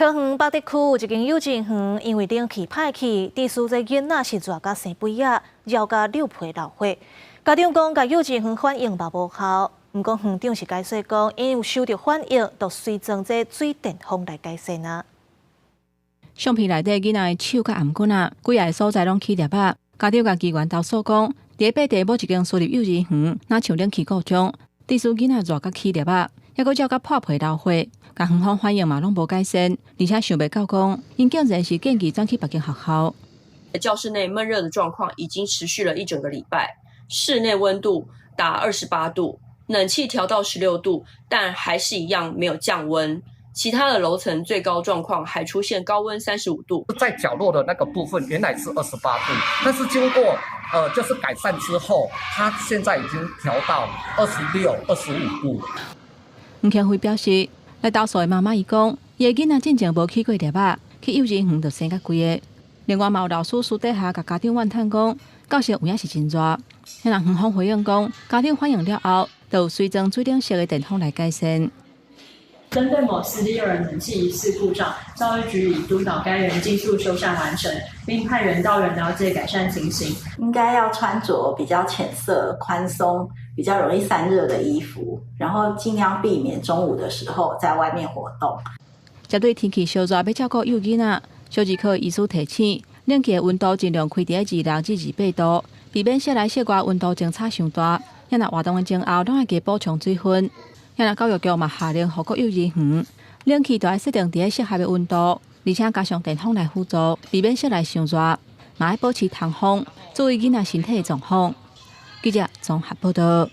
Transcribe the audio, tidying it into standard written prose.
桃園八德區有一間幼稚園，因為冷氣歹去，致使這囡仔是熱甲生蜚仔，枵甲溜皮流血。家長講，共幼稚園反應嘛無效，毋過園長是解釋講，𪜶有收著反應，就隨裝這水電風來改善啊。相片內底囡仔的手佮頷頸仔，規个所在攏起粒仔。家長共機關投訴講，佇八德某一間私立幼稚園，若像冷氣故障，致使囡仔熱甲起粒仔，猶閣枵甲破皮流血，共園方反應嘛攏無改善，而且想袂到講，𪜶竟然是建議轉去別間學校。教室內悶熱的狀況已經持續了一整個禮拜，室內溫度達28度，冷氣調到16度，但還是一樣沒有降溫。其他的樓層最高狀況還出現高溫35度。在角落的那個部分原來是28度，但是經過就是改善之後，它現在已經調到26、25度。吳慶輝表示，來投訴的媽媽伊講，伊的囡仔進前無起過粒仔，去幼稚園就生甲規个。另外嘛有老師私底下共家長怨嘆講，教室有影是真熱。遐若園方回應講，家長反映了後，就有隨裝水冷式的電風來改善。針對某私立幼兒冷氣疑似故障，教育局已督導該園盡速修繕完成，並派員到園了解改善情形。應該要穿着比較淺色、寬鬆、比較容易散熱的衣服，然後盡量避免中午的時候在外面活動。針對天氣燒熱，欲照顧幼囡仔，小兒科醫師提醒，冷氣的溫度盡量開佇26至28度，避免室內室外溫度相差傷大。若活動的前後，攏愛加補充水分。遐若教育局嘛下令，予各幼稚園冷氣都愛設定佇適合的溫度，而且加上電風來輔助，避免室內傷熱，嘛愛保持通風，注意囡仔身體的狀況。記者綜合報道。